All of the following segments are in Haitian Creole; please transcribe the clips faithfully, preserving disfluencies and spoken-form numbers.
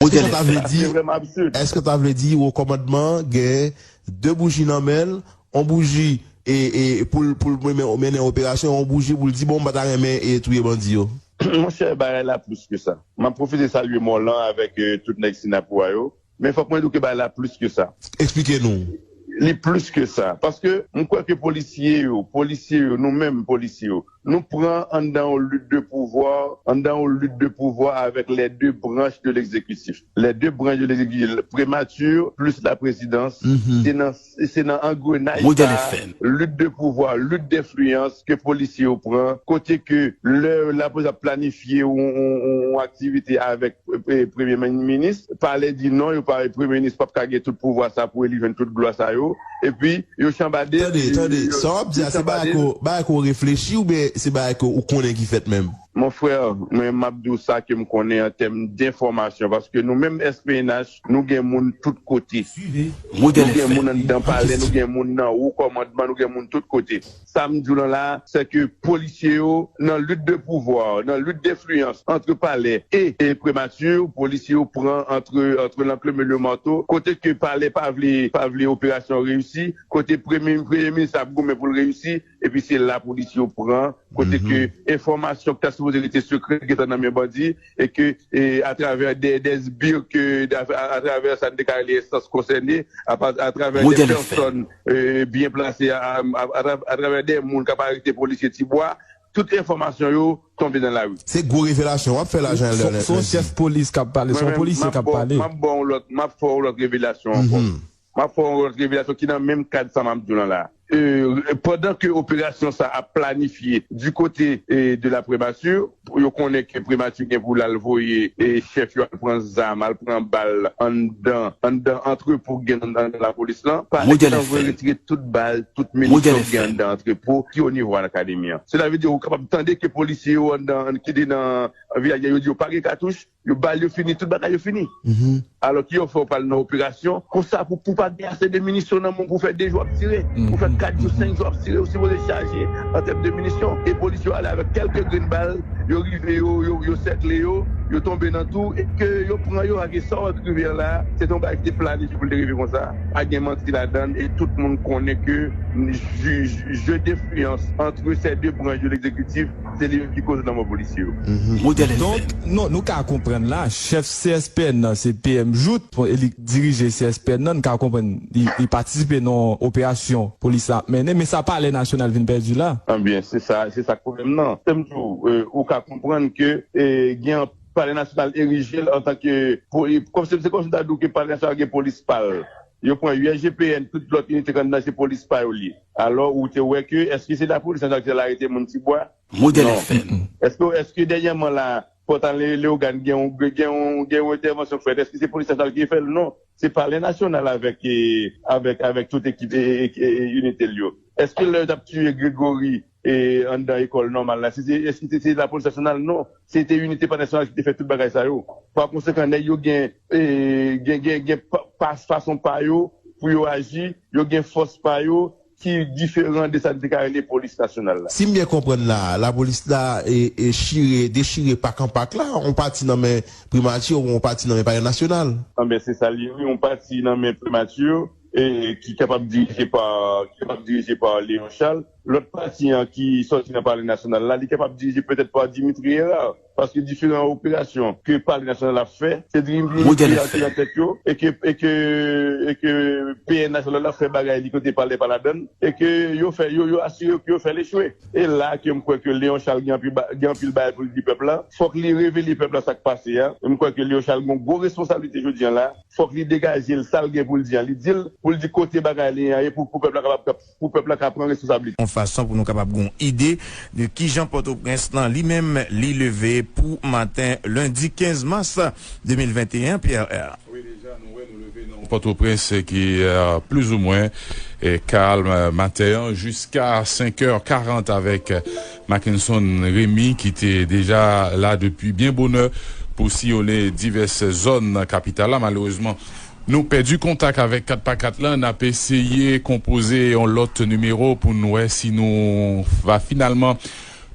Èske sa ta vle di, èske sa ta vle di wo kòmandman an gen de bouji nan men l, yon bouji e, e, pou l, pou l mennen, mennen operasyon, yon bouji pou l di, bon, m pa ta renmen e touye bandi yo? Monchè, bagay la plis ke sa. M ap pwofite salye Mòlan avèk eh, tout nèg Sinapou a yo. Men fòk mwen di w ke bagay la plis ke sa. Eksplike nou. Li plis ke sa. Paske m kwè ke polisye yo, polisye yo, nou menm polisye yo, nou pran anndan yon lit de pouvwa, anndan yon lit de pouvwa avèk les deux branches de l'exécutif. Les deux branches de l'exécutif, primati plis la prezidans, se nan, se nan angrenaj sa, lit de pouvwa, lit denfliyans ke polisye yo pran, kote ke lè lapolis ap planifye yon, yon, yon, yon aktivite avèk eh, premye minis, palè di non, yo pa, premye minis p ap ka gen tout pouvwa sa pou li jwenn tout glwa sa yo, epi yo chanbade l. Tande, tande, sa w ap di a, se bagay ke w reflechi oubyen se bagay ke w konnen ki fèt menm? Mon frè, mwen m ap di w sa ke m konnen an tèm denfòmasyon, paske nou menm S P N H, nou gen moun tout kote. Nou gen moun anndan palè, nou gen moun nan wo kòmandman, nou gen moun tout kote. Sa m di w lan la, se ke polisye yo, nan lit de pouvwa, nan lit denfliyans antre palè e, e primati, polisye yo pran antre, antre lanklem e le mato, kote ke palè pa vle, pa vle operasyon reyisi, kote premye, premye minis ap goumen pou l reyisi, epi se la polisye yo pran, kote ke enfòmasyon ki ta sipoze rete sekrè gentan nan men bandi, e ke e, atravè de, de sbir ke, atravè sa n te ka rele enstans konsène, atravè de pèsòn e, byen plase, a, a, atravè de moun k ap arete polisye Tibwa, tout enfòmasyon yo tonbe nan lari. Se gwo revelasyon w ap fè la, Jean Elder. Se yon chèf polis k ap pale, se yon polisye k ap pale. M ap ba w lòt, m ap fè w lòt revelasyon ankò. M ap fè yon lòt revelasyon ki nan menm kad sa m ap di w lan la. Euh, pandan ke operasyon sa ap planifye di kote eh, de la primati, yo konnen ke primati gen pou l al voye eh, chèf yo al pran zam, al pran bal anndan, anndan antrepo ki gen anndan lapolis lan. Palè gentan voye retire tout bal, tout minisyon ki gen anndan antrepo ki o nivo akademi an. Sela vle di ou kapab tande ke polisye yo anndan, ki te nan vilaj la, yo di yo pa gen katouch, yo bal yo fini, tout bagay yo fini. Alò ki yo fè w pral nan operasyon konsa pou, pou pa gen ase de minisyon nan men w pou fè de jou ap tire, pou fè kat jou, senk jou ap tire, ou sipoze chaje an tèm de minisyon. E polis yo ale avèk kèlke grenn bal, yo rive, yo, yo, yo sèkle yo, yo tonbe nan tou, e ke yo pran yo, ak sa w rive an la, se te yon bagay ki te planifye pou l te rive konsa. Pa gen manti ladan l, e tout moun konnen ke je, je, jeu d'influence entre ces deux branches de l'exécutif, se li menm ki koz lanmò polisye yo. Donk, non, nou ka konprann la, chèf C S P N nan, se P M Jouthe, bon, e li dirije C S P N nan, nou ka konprann, li, li patisipe nan operasyon polis la ap mennen, men sa Palè Nasyonal vin pèdi la. Ebyen, se sa, se sa k pwoblèm nan. Se m di w, eh, ou ka konprann ke, eh, gen Palè Nasyonal erije l antanke, kòmsi, se kòmsi m ta di w ke Palè Nasyonal gen polis pa l. Yo pran U S G P N, tout lòt inite k anndan, se polis pa yo l ye. Alò, ou te wè ke, èske se lapolis nasyonal ki t al arete moun Tibwa? Non. Èske, èske dènyèman la, Pòtal Leyogàn gen yon, gen yon, gen yon entèvansyon k fèt? Èske se polis nasyonal ki fè l? Non. Se Palè Nasyonal avèk, eh, avèk, avèk tout ekip e, e, e, inite l yo. Èske lè yo t ap tiye Gregory, eh, anndan ekòl nòmal la, se, se, èske se, se lapolis nasyonal? Non. Se te inite Palè Nasyonal ki te fè tout bagay sa yo. Pa konsekan, nèg yo gen, eh, gen, gen, gen pa, pa, fason pa yo pou yo aji, yo gen fòs pa yo, ki diferan de sa n te ka rele polis nasyonal la. Si m byen konprann la, lapolis la e, e chire, dechire pak an pak la, yon pati nan men primati, yon pati nan men palè nasyonal. Anben, se sa l ye, wi, yon pati nan men primati, e ki kapab dirije pa, ki kapab dirije pa Léon Charles. Lòt pati an ki sòti nan palè nasyonal la, li kapab dirije petèt pa Dimitri Hérard. Paske diferan operasyon ke Palè Nasyonal ap fè, se di militè a ki nan tèt yo, e ke, e ke, e ke P N Nasyonal ap fè bagay li kote palè pa ladan l, e ke yo fè, yo, yo asire yo ke yo fè l echwe. E la ke m kwè ke Léon Charles gen anpil ba-, gen anpil bagay pou l di pèp la. Fòk li revele pèp la sa k pase a. E m kwè ke Léon Charles gen yon gwo responsablite jodi a la. Fòk li degaje l, sa l gen pou l di a, li di l, pou l di kote bagay li an ye, pou, pou pèp la kapab, pou pèp la ka pran responsablite. Yon fason pou nou kapab gen yon ide de kijan Pòtoprens lan li menm li leve pou maten lendi kenz mas de mil venteyen, Pierre. Wi, deja, nou wè, nou leve nan Pòtoprens ki, euh, plizoumwen, eh, kalm, euh, maten an, jiska senk è karant avèk, euh, Mackenson Remy ki te deja la depi byen bonè pou siyone divès zòn nan kapital la. Malerezman, nou pèdi kontak avèk kat pa kat la. N ap eseye konpoze yon lòt nimewo pou n wè si nou va finalman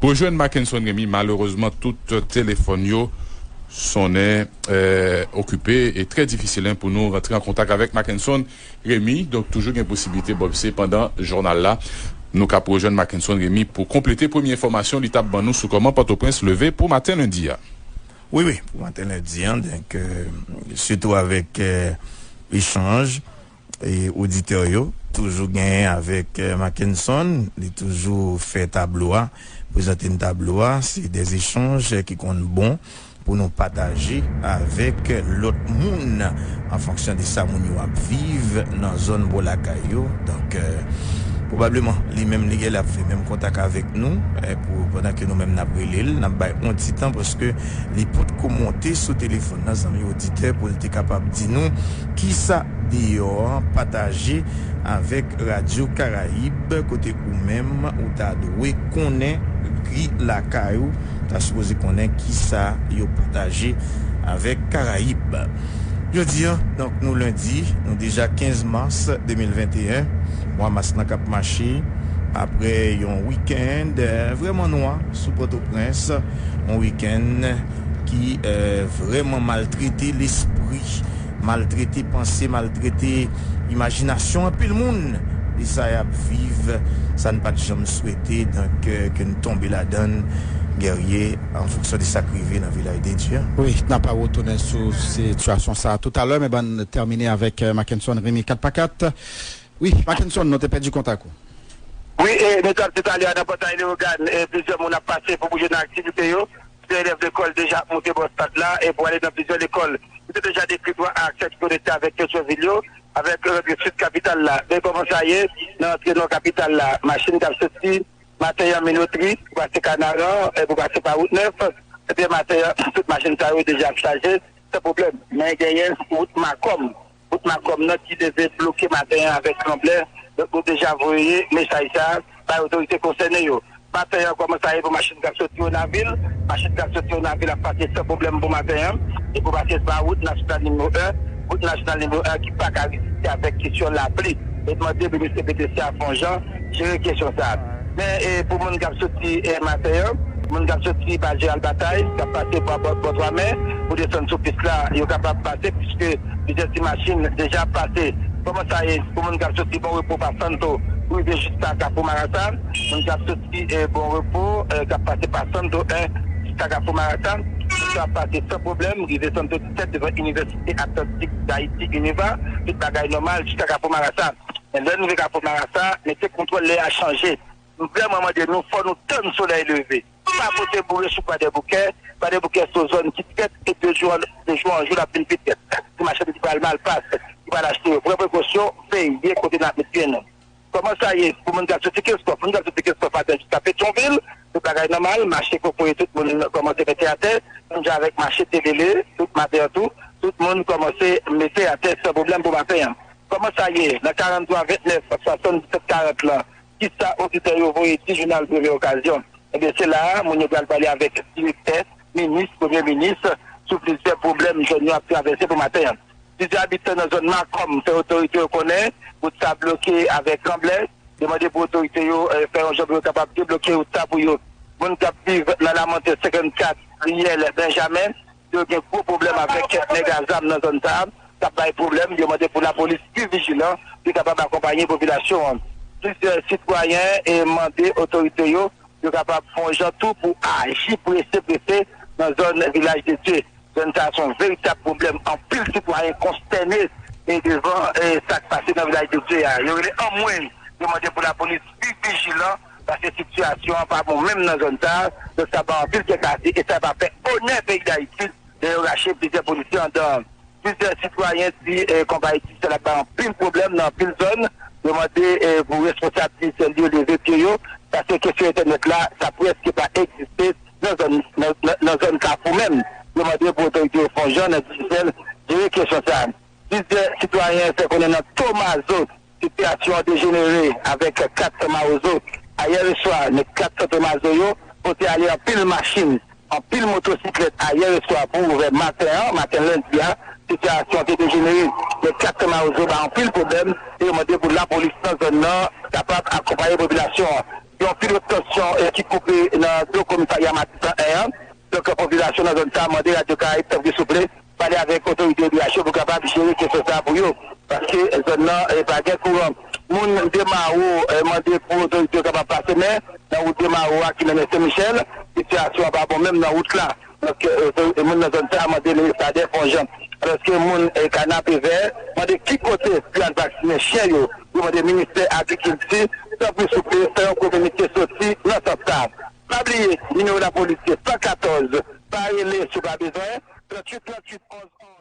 rejwenn Mackenson Remy. Malerezman, tout telefòn yo sonnen, eh, okipe e trè difisil, en, pou nou rantre an kontak avèk Mackenson Remy. Donk, toujou gen posiblite, Bob, se pandan jounal la, nou ka rejwenn Mackenson Remy pou konplete premye enfòmasyon li t ap ban nou sou kòman Pòtoprens leve pou maten lendi a. Wi, wi, pou maten lendi an, donk, eh, sitou avèk, eh, echanj e oditè yo, toujou genyen avèk, eh, Mackenson, li toujou fè tablo a, prezante n tablo a, se de echanj ki konn bon pou nou pataje avèk lòt moun an fonksyon de sa moun yo ap viv nan zòn bò lakay yo. Donk, eh, pwobableman, li menm li genlè ap fè menm kontak avèk nou, eh, pou, pandan ke nou menm n ap rele l, n ap bay yon ti tan paske li potko monte sou telefòn nan, zanmi oditè, pou l te kapab di nou kisa deyò an pataje avèk Radyo Karayib, kote ou menm ou ta dwe konnen ki lakay ou ta sipoze konnen kisa yo pataje avèk Karayib. Jodi a, donk, nou lendi, nou deja kenz mas de mil venteyen, mwa mas lan k ap mache, apre yon wikenn, eh, vrèman nwa sou Pòtoprens, yon wikenn ki, eh, vrèman maltrete lespri, maltrete panse, maltrete imajinasyon anpil moun de sa y ap viv, sa n pa t janm swete, donk, eh, ke n tonbe ladan l, Guerrier, an fonksyon de sa k rive nan Vilaj de Dye. Wi, n ap retounen sou sitiyasyon sa a toutalè, men ban n tèmine avèk, eh, Mackenson Remy kat pa kat. Wi, Mackenson, nou te pèdi kontak ou. Wi, e nou t ap di talè a nan pòtay Leyogàn, e plizyè moun ap pase pou bouje nan aktivite yo. Plizyè elèv lekòl deja ap monte bò stad la e pou ale nan plizyè lekòl. Nou te deja dekri twa aksè ki konekte avèk kesyon vil yo, avèk rantre sid kapital la. Men kòman sa ye, nan rantre nò kapital la, machin k ap soti maten an Minotri, pou pase Kanaran, e pou pase pa wout nèf, ebyen maten an, tout machin sa yo deja ap chaje, san pwoblèm. Men genyen wout Makòm, wout Makòm nan ki leve bloke maten an avèk tranblè. Donk, nou deja voye mesaj sa a bay otorite konsène yo. Maten an, kòman sa ye pou machin k ap soti Onavil? Machin k ap soti Onavil ap pase san pwoblèm pou maten an. E pou pase pa wout nasyonal nimewo en, wout nasyonal nimewo en ki pa ka reziste avèk kesyon lapli. E mande minis P T C a fè yon jan jere kesyon sa a. Men, e, pou moun k ap soti, e, maten an, moun k ap soti pa Jeral Batay, k ap pase pa bò, bò Twa Mè, pou desann sou pis la, yo kapab pase, piske plizyè ti machin deja ap pase. Kòman sa ye pou moun k ap soti Bon Repo pa Santo, pou rive jiska Kafou Marasa? Moun k ap soti, e, Bon Repo, e, k ap pase pa Santo en jiska Kafou Marasa, sa ap pase san pwoblèm, rive Santo disèt devan Inivèsite Atlantik Dayiti, Univa, tout bagay nòmal jiska Kafou Marasa. Men lè n rive Kafou Marasa, mete kontwòl lè a chanje. M vrèman mande nou, fò nou tann solèy leve. Pa pote boure sou Kwadèboukè. Kwadèboukè se yon zòn ki trèt e de jou an, de jou an jou l ap vin pi trèt. Ti machann ki pral mal pase, ki pral achte yo, pran prekosyon, veye kote n ap met pye nou. Kòman sa ye pou moun k ap soti Kenskòf? Moun k ap soti Kenskòf maten jiska Petyonvil, tout bagay nòmal, mache kokoye tout moun kòmanse mete atè, menm jan avèk mache telele, tout maten an tou, tout moun kòmanse mete atè san pwoblèm pou maten an. Kòman sa ye nan karant twa ventnèf swasanndisèt karant lan? Kisa oditè yo voye di jounal Premye Okazyon? Ebyen, se la a moun yo pral pale avèk direktè, minis, premye minis, sou plizyè pwoblèm zòn yo ap travèse pou maten an. Plizyè abitan nan zòn Makòm fè otorite yo konnen wout sa bloke avèk tranblè. Yo mande pou otorite yo, eh, fè yon jan pou yo kapab debloke wout sa pou yo. Moun k ap viv nan Lamanten senkannkat, Riyèl Benjamen, yo gen gwo pwoblèm avèk nèg a zam nan zòn sa a, k ap bay pwoblèm. Yo mande pou lapolis pi vijilan, pou kapab akonpaye popilasyon an. Plizyè sitwayen e mande otorite yo, yo kapab fè yon jan tou pou aji prese prese nan zòn Vilaj de Dye. Zòn sa a se yon veritab pwoblèm. Anpil sitwayen konstène e devan, e, sa k pase nan Vilaj de Dye a. Yo rele anmwey, yo mande pou lapolis pi vijilan, paske sitiyasyon an pa bon menm nan zòn sa a. Donk, sa bay anpil kè kase e sa pa fè onè peyi Dayiti lè yo rache plizyè polisye anndan an. Plizyè sitwayen di, eh, konpayi Digicel ap bay anpil pwoblèm nan anpil zòn. Yo mande, eh, pou responsab Digicel yo leve pye yo, paske kesyon entènèt la, sa prèske pa egziste nan zòn, nan, nan, nan zòn Kafou menm. Yo mande pou otorite yo fè yon jan nan Digicel jere kesyon sa a. Plizyè sitwayen fè konnen nan Tomazo, sitiyasyon an dejenere avèk kat Mawozo. Ayè leswa, nan kat Tomazo yo pote ale anpil machin, anpil motosiklèt ayè leswa pou vè maten an, maten lendi a, sitiyasyon an te dejenere. Nan kat Mawozo bay anpil pwoblèm e yo mande pou lapolis nan zòn nan kapab akonpaye popilasyon an. Gen yon pilot tansyon, eh, ki koupe nan do komisarya Matisan en an. Donk, popilasyon nan zòn sa a mande Radyo Karayib, tanpri souple, pale avèk otorite D H yo pou kapab jere kesyon sa a pou yo. Paske zòn nan, eh, pa gen kouran. Moun de Mawo, eh, mande pou otorite yo kapab pase men nan wout de Mawo a ki mennen Sen Michèl. Sitiyasyon an pa bon menm nan wout la. Donk, eh, eh, moun nan zòn sa a mande minis Nader fè yon jan. Alòske moun, eh, Kanapevè mande ki kote pou y al vaksinen chen yo. Yo mande ministè agrikilti, tanpri souple, fè yon kominike soti nan sans sa a. Pa bliye, nimewo lapolis se san katòz. Pa rele si w pa bezwen, tranntuit tranntuit onz onz.